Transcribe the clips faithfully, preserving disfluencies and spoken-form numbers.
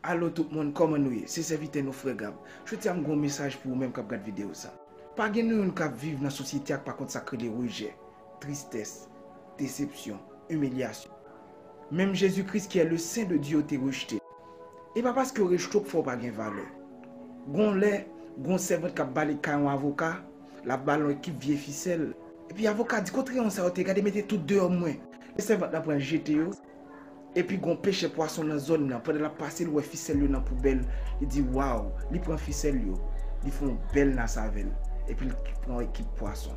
Alo tout moun, kòman nou ye? Se sèvitè nou, Frè Gab. Jodi a m gen yon mesaj pou ou menm k ap gad videyo sa. Pa gen nou youn k ap viv nan sosyete a k pa konn sa k rele rejè, tristès, desepsyon, imilyasyon. Menm Jezi Kris ki è le Sen de Dye te rejte. E pa paske yo rejte w k fè w pa gen valè. Gon lè, gon sèvant k ap bale kay yon avoka, l ap bale yon ekip vye fisèl. Epi avoka di, "Kote rayon sa yo te ye? Gade, mete tout deyò mwen." Lè sèvant la pran jete yo, epi gon pechè pwason nan zòn nan, pandan l ap pase, l wè fisèl yo nan poubèl, li di, "Waw!" Li pran fisèl yo, li fè yon bèl nas avè l, epi l pran yon ekip pwason.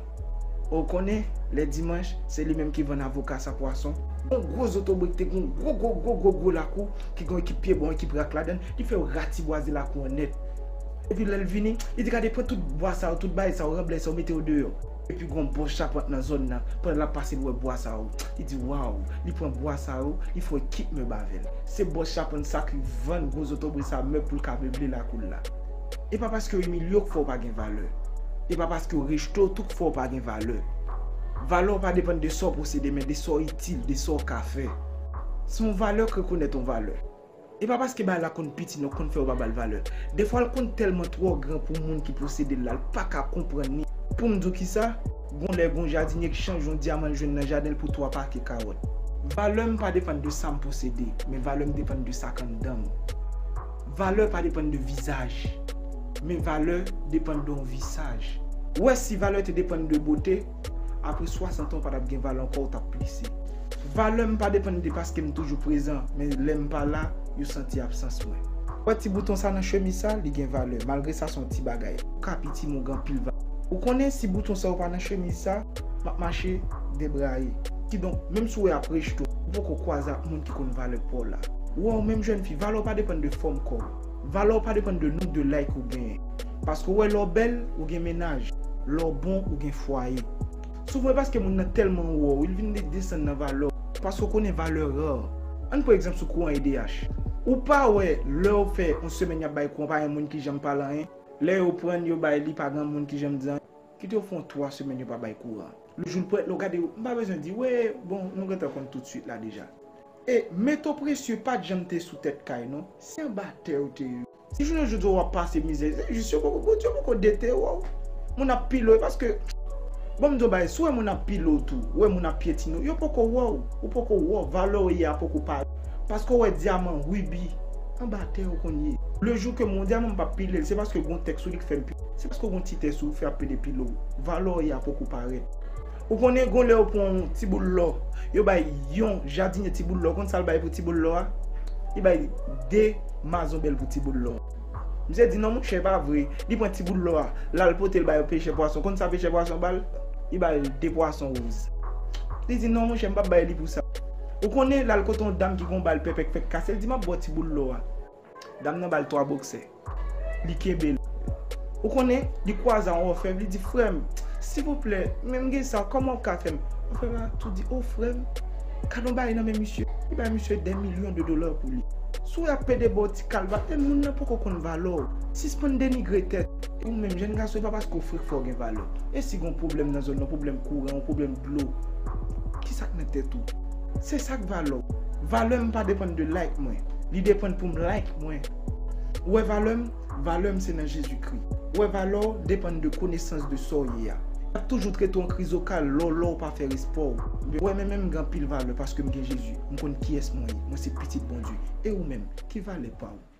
Ou konnen, lè dimanch, se li menm ki vann avoka sa pwason. Yon gwo zotobre ki te gen yon gwo, gwo, gwo, gwo, gwo lakou, ki gen yon ekip pyebwa, yon ekip rak ladan l, li fè yo ratibwaze lakou an nèt. Epi lè l vini, li di, "Gade, pran tout bwa sa yo, tout bagay sa yo, ranblè sa yo, mete yo deyò." Epi gon bòs chapant nan zòn nan, pandan l ap pase, l wè bwa sa yo. Li di, "Waw!" Li pran bwa sa yo, li fè yon ekip mèb avè l. Se bòs chapant sa ki vann gwo zotobre sa mèb pou l ka meble lakou l la. E pa paske yo imilye w k fè w pa gen valè. E pa paske yo rejte w tou k fè w pa gen valè. Valè w pa depann de sa w posede, men de sa w itil, de sa w ka fè. Se yon valè k rekonèt yon valè. E pa paske bagay la konn piti non k konn fè yo pa ba l valè. Defwa l konn tèlman twò gran pou moun ki posede l la, l pa ka konprann li. Pou m di w kisa, gon lè gon jadinye k chanje yon dyaman l jwenn nan jaden l pou twa pake kawòt. Valè m pa depann de sa m posede, men valè m depann de sa k anndan m. Valè pa depann de vizaj, men valè depann de yon visaj. Ou wè, si valè te depann de bote, apre swasant an, w pa t ap gen valè ankò, w t ap plise. Valè m pa depann de paske m toujou prezan, men lè m pa la, yo santi absans mwen. Ou wè ti bouton sa nan chemiz sa, li gen valè, malgre sa se yon ti bagay. Ou ka piti, men w gen anpil valè. Ou konnen, si bouton sa yo pa nan chemiz sa, m ap mache debraye. Kidonk, menm si w wè y ap rejte w, ou poko kwaze ak moun ki konn valè pa w la. Ou wè, ou menm jèn fi, valè w pa depann de fòm kò w. Valè w pa depann de nonb de like ou genyen. Paske w wè, lè w bèl, ou gen mennaj. Lè w bon, ou gen fwaye. Souvan, e paske moun nan tèlman wè w, li vin de-, desann nan valè w. Paske w konnen valè ra. Ann pran egzanp sou kouran E D H. Ou pa wè, lè w fè yon semèn y ap bay kouran, pa gen moun ki janm pale anyen. Lè yo pran l, yo bay li, pa gen moun ki janm di anyen. Kite yo fè yon twa semèn yo pa bay kouran. Le jou l prèt, lè w gade, m pa bezwen di, wi, bon, nou gentan konn toutswit la deja. E Meto Presye pa t janm te sou tèt kay, non. Se anba tè yo te ye. Si jounen jodi a w ap pase mizè, se jis yo poko, Bondye poko detere w. Moun ap pile w, paske, bon, m di w bagay, si w wè moun ap pile w tou, w wè moun ap pyetine w, yo poko wè w, ou poko wè w, valè w ye a poko parèt. Paske w wè dyaman, wibi, anba tè yo konn ye. Le jou ke m wè yon dyaman m p ap pile l, se paske gon tèks sou li k fè m pile. Se paske gon ti tèks ou fè ap pede pile w. Valè w ye a poko parèt. Ou konnen gon lè yo pran yon ti boul lò, yo bay yon jadinye ti boul lò, konn sa l bay pou ti boul lò a? Li bay de mazonbèl pou ti boul lò. Misye di, "Non, monchè, pa vre." Li pran ti boul lò a, l al pote l bay yon pechè pwason. Konn sa pechè pwason ba l? Li ba l de pwason woz. Li di, "Non, monchè, m p ap bay li pou sa." Ou konnen, l al kote yon dam ki gon bal pèpè k fèk kase, l di, "M ap ba w ti boul lò a." Dam nan ba l twa boksè. Li kenbe l. Ou konnen, li kwaze a yon òfèv, li di, "Frè m, silvouplè, men m gen sa, kòman w ka fè m?" Òfèv la tou di, "O, frè m, gad yon bagay nan men misye." Li bay misye dè milyon de dola pou li. Si w ap pede ba w ti kalbat, e moun nan poko konn valè w. Sispann denigre tèt. E ou menm, jèn gason, e pa paske w fre k fè w gen valè. E si gon pwoblèm nan zòn nan, pwoblèm kouran, pwoblèm dlo, kisa k nan tèt ou? Se sa k valè w. Valè m pa depann de like mwen. Li depann pou m like mwen. Ou wè valè m? Valè m se nan Jezikri. Ou wè valè w depann de konesans de sa w ye a. Y ap toujou trete w an krizokal lè w, lè w pa fè respè w. Ou wè, men menm m gen anpil valè paske m gen Jezi. M konn kiyès mwen ye. Mwen se pitit Bondye. E ou menm, ki valè pa w?